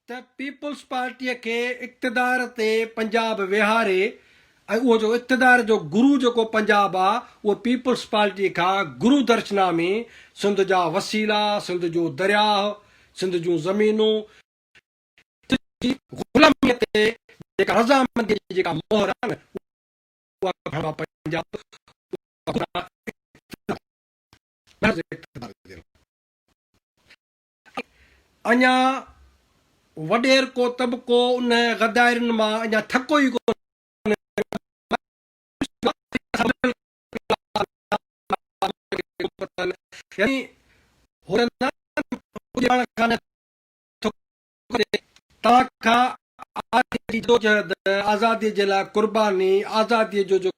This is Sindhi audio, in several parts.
ته پيپلز پارٽيء کي اقتدار تي پنجاب ويهاري ۽ اهو جو اقتدار جو گرو جيڪو پنجاب آ اهو پيپلز پارٽيء کان گرو درشنا ۾ سنڌ جا وسيلا، سنڌ جو درياهه، سنڌ جون زمينون، سنڌ جي غلاميء تي جيڪا رضامنديء جي جيڪا مهر آ نه اها کڻبا پنجاب اها اقتدار محض اقتدار جي لاء. اڃا وڏيرڪو طبقو ان غدارين مان اڃا ٿڪو ئي ڪونهي. يعني توهان کان آزادي جي جدوجهد، آزادي جي لاء قرباني، آزادي جو جيڪو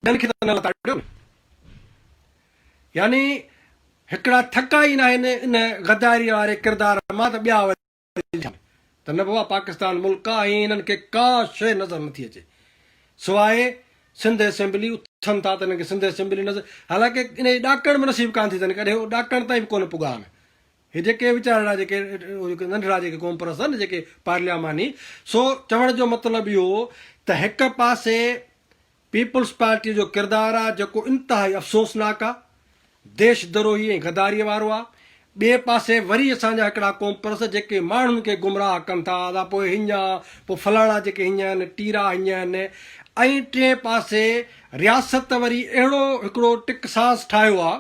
ٻين کي ته نه لتاڙيو نه. يعني هڪڙا ٿڪا ئي ناهن ان غداري واري ڪردار مان ته ٻيا وري ڇا ته نه بابا پاڪستان ملڪ آ ۽ هنن کي ڪا شيء نظر نٿي اچي سواء سنڌ اسيمبلي اٿن ٿا ته هنن کي سنڌ اسيمبلي نظر حالانڪه ان جي ڏاڪڻ به نصيب ڪانه ٿي اٿن ڪڏهن ڏاڪڻ تائين به ڪونه پڳا آهن هي جيڪي ويچارڙا جيڪي ننڍڙا جيڪي قومپرست آهن جيڪي پارلياماني سو چوڻ جو مطلب اهو ته هڪ پاسي پيپلز پارٽي جو ڪردار آ جيڪو انتهائي افسوسناڪ آ ديش دروهي ۽ غداري وارو آ ٻئي پاسي وري اسان جا هڪڙا قومپرست جيڪي ماڻهن کي گمراهه ڪن ٿا ادا پوء هينئن پوء فلاڻا جيڪي هينئن آهن ٽيرا هينئن آهن ۽ ٽئين پاسي رياست وري اهڙو هڪڙو ٽڪساز ٺاهيو آ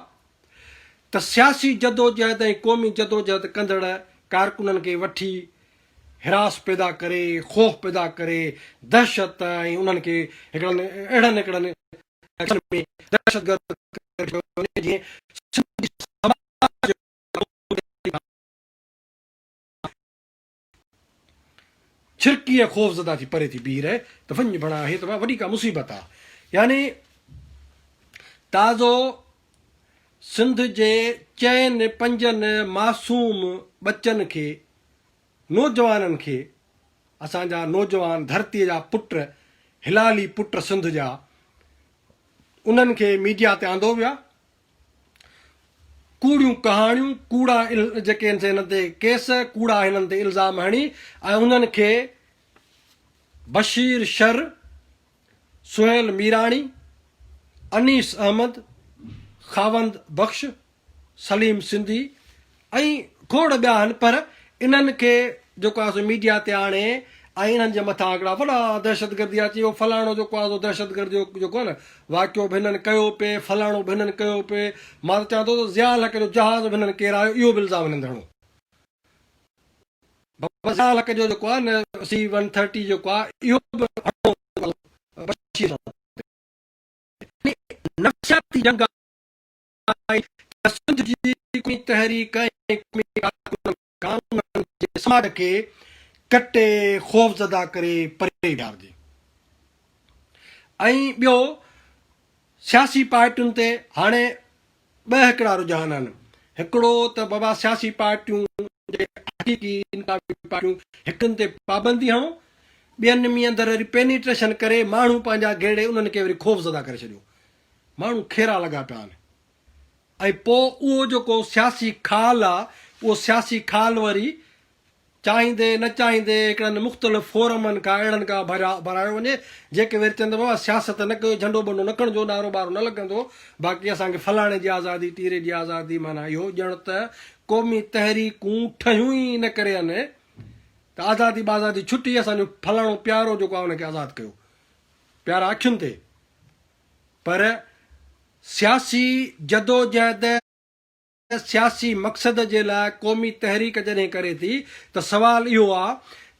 ته سياسي جدوجهد ۽ قومي جدوجهد ڪندڙ ڪارڪنن کي وٺي هراس پيدا ڪري، خوف پيدا ڪري، دهشت ۽ انهن کي هڪڙن اهڙن هڪڙن ڪيسن ۾ دهشتگرد ڪري ڇڏيو وڃي جيئن سنڌي سماج ڇرڪي ۽ خوفزده ٿي پري ٿي بيهي رهي ته وڃ ڀڻا هي ته وڏي ڪا مصيبت آ. يعني تازو سنڌ جي چئن پنجن معصوم ٻچن کي نوجوانن کي اسان جا نوجوان ڌرتي جا پٽ هلالي پٽ سنڌ جا انهن کي ميڊيا تي آندو ويو آ. ڪوڙيون ڪهاڻيون، ڪوڙا جيڪي آهن سي هنن تي ڪيس، ڪوڙا هنن تي الزام هڻي ۽ انهن کي بشير شر، سهيل ميراڻي، انيس احمد، خاوند بخش، سليم سنڌي ۽ کوڙ ٻيا آهن پر انهن کي جيڪو آهي سو ميڊيا تي آڻي ۽ انهن جي مٿان هڪڙا وڏا دهشتگردي آ چي اهو فلاڻو جيڪو آهي سو دهشتگردي جو جيڪو آهي نه واقعو به هنن ڪيو پئي فلاڻو به هنن ڪيو پئي مان ته چوان ٿو ته ضياء الحق جو جهاز به هنن ڪيرايو اهو به الزام هنن تي هڻو بابا ضياء الحق جو جيڪو آهي نه سي ون ٿرٽي جيڪو آهي اهو به هڻو بشير صاحب تي نفسياتي جنگ آهي ته سنڌ جي قومي تحريڪ ۽ قومي ڪارڪنن کان انهن جي سماج کي ڪٽي خوفزده ڪري پري بيهارجي ۽ ٻيو سياسي پارٽين تي هاڻي ٻه هڪڙا رجحان آهن هڪڙو ته بابا سياسي پارٽيون جيڪي حقيقي انقلابي پارٽيون هڪن تي پابندي هڻو ٻين ۾ اندر وري پينيٽريشن ڪري ماڻهو پنهنجا گهيڙي انهن کي وري خوفزده ڪري ڇڏيو ماڻهو کيرا لڳا پيا آهن ۽ پوء اهو جيڪو سياسي خال آ اهو سياسي خال وري چاهيندي نه چاهيندي هڪڙن مختلف فورمن کان اهڙن کان ڀريا ڀرايو وڃي جيڪي وري چون ته بابا سياست نه ڪيو جهنڊو ٻنڊو نه کڻجو نعرو ٻارو نه لڳندو باقي اسان کي فلاڻي جي آزادي ٽيري جي آزادي معنيٰ اهو ڄڻ ته قومي تحريڪون ٺهيون ئي ان ڪري آهن ته آزادي بازادي ڇٽي اسان جو فلاڻو پيارو جيڪو آ ان کي آزاد ڪيو پيارا اکين تي پر سياسي جدوجهد سياسي مقصد جي لاء قومي تحريڪ جڏهن ڪري ٿي ته سوال اهو آ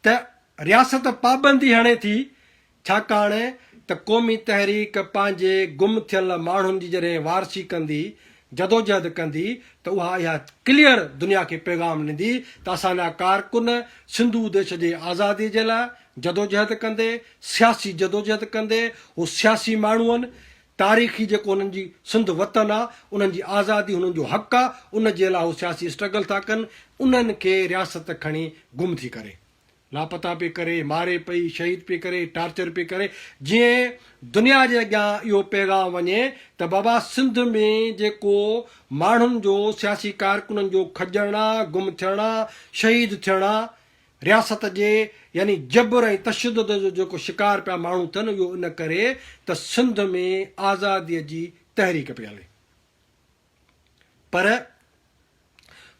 ته رياست پابندي هڻي ٿي ڇاڪاڻ ته قومي تحريڪ پنهنجي گم ٿيل ماڻهن جي جڏهن وارثي ڪندي جدوجهد ڪندي ته اها اها ڪليئر دنيا کي پيغام ڏيندي ته اسان جا ڪارڪن سنڌو ديش جي آزادي جي لاء جدوجهد ڪندي، سياسي جدوجهد ڪندي، هو سياسي ماڻهو آهن، تاريخي جيڪو هنن جي سنڌ وطن آ، انهن جي آزادي هنن جو حق آ، ان جي لاء هو سياسي اسٽرگل ٿا ڪن، انهن کي رياست کڻي گم ٿي ڪري. لاپتا پئي ڪري، ماري پئي، شهيد پئي ڪري، ٽارچر پئي ڪري، جيئن دنيا جي اڳيان اهو پيغام وڃي ته بابا سنڌ ۾ جيڪو ماڻهن جو سياسي ڪارڪنن جو کڄڻ آ، گم ٿيڻ آ، شهيد ٿيڻ آ، رياست جي يعني جبر ۽ تشدد جو جيڪو شڪار پيا ماڻهو ٿين اهو ان ڪري ته سنڌ ۾ آزادي جي تحريڪ پئي هلي. پر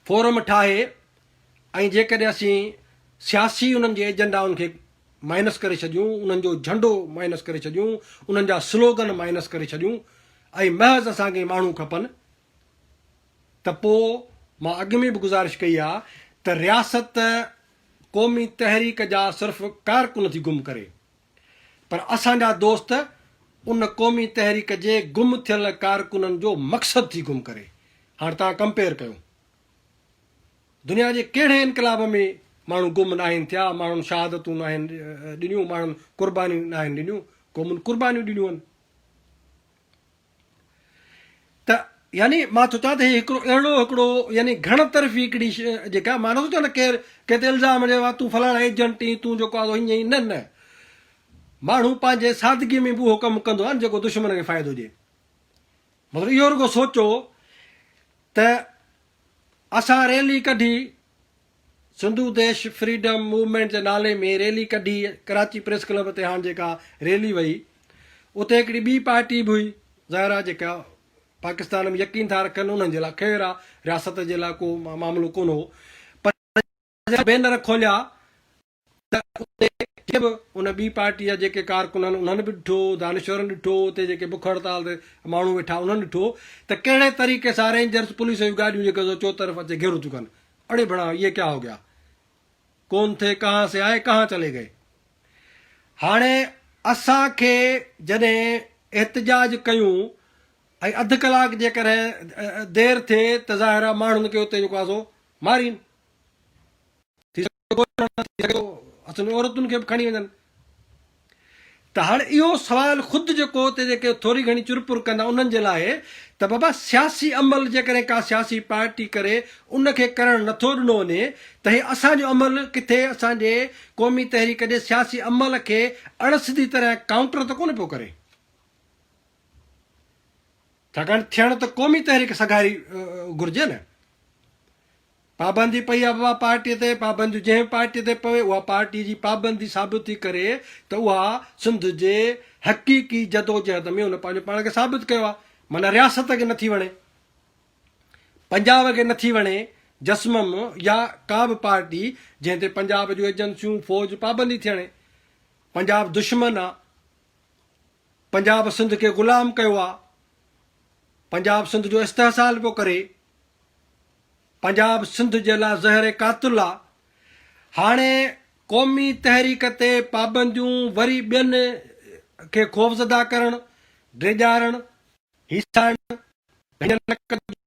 فورم ٺاهي ۽ جيڪڏهن اسين سياسي انهن جي ايجنڊائن کي مائنس ڪري ڇڏيون، انهن جو جهنڊو مائنس ڪري ڇڏيون، انهن جا سلوگن مائنس ڪري ڇڏيون ۽ محض اسان کي ماڻهو کپن ته پوء مان اڳ ۾ به گذارش ڪئي آهي ته رياست قومي تحريڪ جا صرف ڪارڪن ٿي گم ڪري پر اسان جا دوست ان قومي تحريڪ جي گم ٿيل ڪارڪنن جو مقصد ٿي گم ڪري. هاڻ توهان ڪمپيئر ڪيو. دنيا جي ڪهڙي انقلاب ۾ ماڻهو گم ناهن ٿيا، ماڻهن شهادتون ناهن ڏنيون، ماڻهن قربانيون ناهن ڏنيون، قومن قربانيون ڏنيون آهن. ته يعني مان ٿو چوان ته هي هڪڙو اهڙو هڪڙو يعني گهڻ طرفي هڪڙي جيڪا مان نٿو چوان ته ڪير ڪنهن تي الزام هڻي تون فلاڻا ايجنٽ آهين تون جيڪو آهي هيئن نه نه ماڻهو پنهنجي سادگي ۾ به اهو ڪم ڪندو آهي جيڪو دشمن کي فائدو ڏئي مطلب اهو رڳو سوچو ته اسان ريلي ڪڍي سنڌو ديش فريڊم موومينٽ جي نالي ۾ ريلي ڪڍي ڪراچي پريس ڪلب تي هاڻ جيڪا ريلي وئي اتي هڪڙي ٻي پارٽي به هئي ظاهر آهي جيڪا پاڪستان ۾ يقين ٿا رکن انهن جي لاء خير آهي رياست جي لاء ڪو معاملو ڪونه هو پر جڏهن بينر کوليا ته اتي جيڪي به ان ٻي پارٽي جا جيڪي ڪارڪن آهن انهن به ڏٺو، دانشورن ڏٺو، اتي جيڪي بک هڙتال تي ماڻهو ويٺا انهن ڏٺو ته ڪهڙي طريقي سان رينجرز پوليس جون گاڏيون جيڪي سو چوطرف اچي گهيرو ٿيون ڪن. اڙي ڀڻا يي ڪيا هو گيا؟ ڪون ٿي ڪهان سي آئي ڪهان چلي گئي؟ هاڻي اسان کي جڏهن احتجاج ڪيون ۽ اڌ ڪلاڪ جيڪڏهن دير ٿئي ته ظاهر آهي ماڻهن کي اتي جيڪو آهي سو مارين. ٿي سگهي ٿو ٿي سگهي ٿو اسان جي عورتن کي به کڻي وڃن ته هاڻي اهو سوال خود جيڪو اتي جيڪي ٿوري گهڻي چرپر ڪندا انهن جي لاء ته بابا سياسي عمل جيڪڏهن ڪا سياسي پارٽي ڪري ان کي ڪرڻ نٿو ڏنو وڃي ته هي اسان جو عمل ڪٿي اسان جي قومي تحريڪ جي سياسي عمل کي اڻ سڌي طرح ڪائونٽر ته ڪونه پيو ڪري ڇاڪاڻ ٿيڻ ته قومي تحريڪ سگهاري گهرجي نه. پابندي پئي آ بابا پارٽي تي پابنديون جنهن به پارٽي تي پوي اها پارٽي جي پابندي ثابت ٿي ڪري ته اها سنڌ جي حقيقي جدوجهد ۾ ان پنهنجو پاڻ کي ثابت ڪيو آ معنيٰ رياست کي نٿي وڻي پنجاب کي نٿي وڻي جسمم يا ڪا به پارٽي جنهن تي پنجاب جون ايجنسيون فوج پابندي ٿي هڻي پنجاب دشمن آ پنجاب سنڌ کي غلام ڪيو آ پنجاب سنڌ جو استحصال پيو ڪري. پنجاب سنڌ جي لاء زهر قاتل آ، هاڻي قومي تحريڪ تي پابنديون وري ٻين کي خوفزده ڪرڻ، ڊيڄارڻ، هيسائڻ، هيئن نه ڪجو،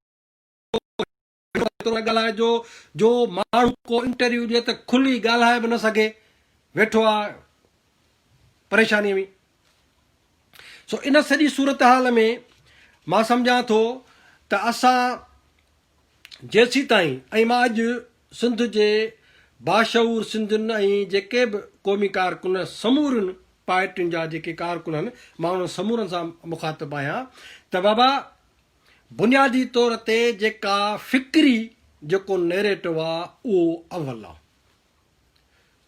ايترو نه ڳالهائجو جو ماڻهو ڪو انٽرويو ڏئي ته کلي ڳالهائي به نه سگهي، ويٺو آ پريشاني ۾. سو ان سڄي صورتحال ۾ مان سمجهان ٿو ته اسان جيسيتائين ۽ مان اڄ سنڌ جي باشعور سنڌين ۽ جيڪي به قومي ڪارڪن سمورين پارٽين جا جيڪي ڪارڪن آهن مان انهن سمورن سان مخاطب آهيان ته بابا بنيادي طور تي جيڪا فڪري جيڪو نيريٽو آ اهو اول آ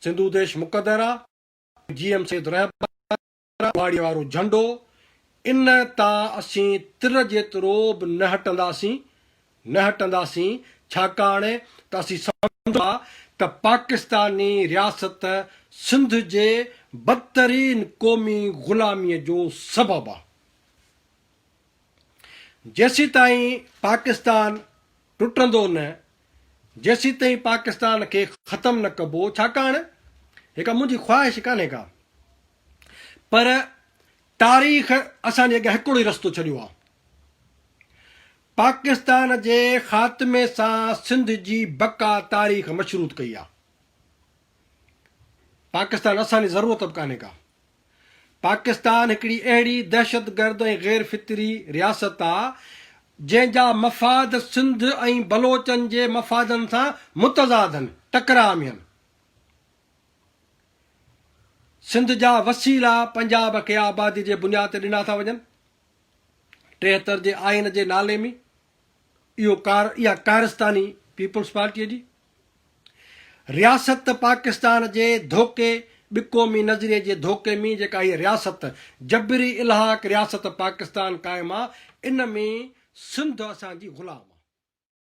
سنڌو ديش مقدر آ جي ايم سيد رهبر ٻاڙي وارو جهنڊو، ان تان اسين تر جيترو به نه هٽنداسين، نه هٽنداسين، ڇاڪاڻ ته اسين سمجهون ٿا ته پاڪستاني رياست سنڌ جي بدترين قومي غلاميء جو سبب آ. جيسيتائين پاڪستان ٽٽندو نه، جيسيتائين پاڪستان کي ختم نه ڪبو، ڇاڪاڻ هي ڪا منهنجي خواهش ڪانهي ڪا، پر تاريخ اسان جي اڳيان هڪڙو ئي رستو ڇڏيو آهي. پاڪستان جي خاتمي سان سنڌ جي بقا تاريخ مشروط ڪئي آهي. پاڪستان اسان جي ضرورت به ڪانهي ڪا. پاڪستان هڪڙي اهڙي دهشتگرد ۽ غير فطري رياست آ جنهن جا مفاد سنڌ ۽ بلوچن جي مفادن سان متضاد هن، ٽڪراء ۾ هن. سنڌ جا وسيلا پنجاب کي آبادي جي بنياد تي ڏنا ٿا وڃن. 73 جي آئين جي نالي ۾ اهو ڪار اها ڪارستاني پيپلز پارٽيء جي رياست پاڪستان جي ڌوڪي ٻقومي نظريي جي ڌوڪي ۾ جيڪا هيء رياست جبري الحاق رياست پاڪستان قائم آ ان ۾ سنڌ اسان جي غلام آ.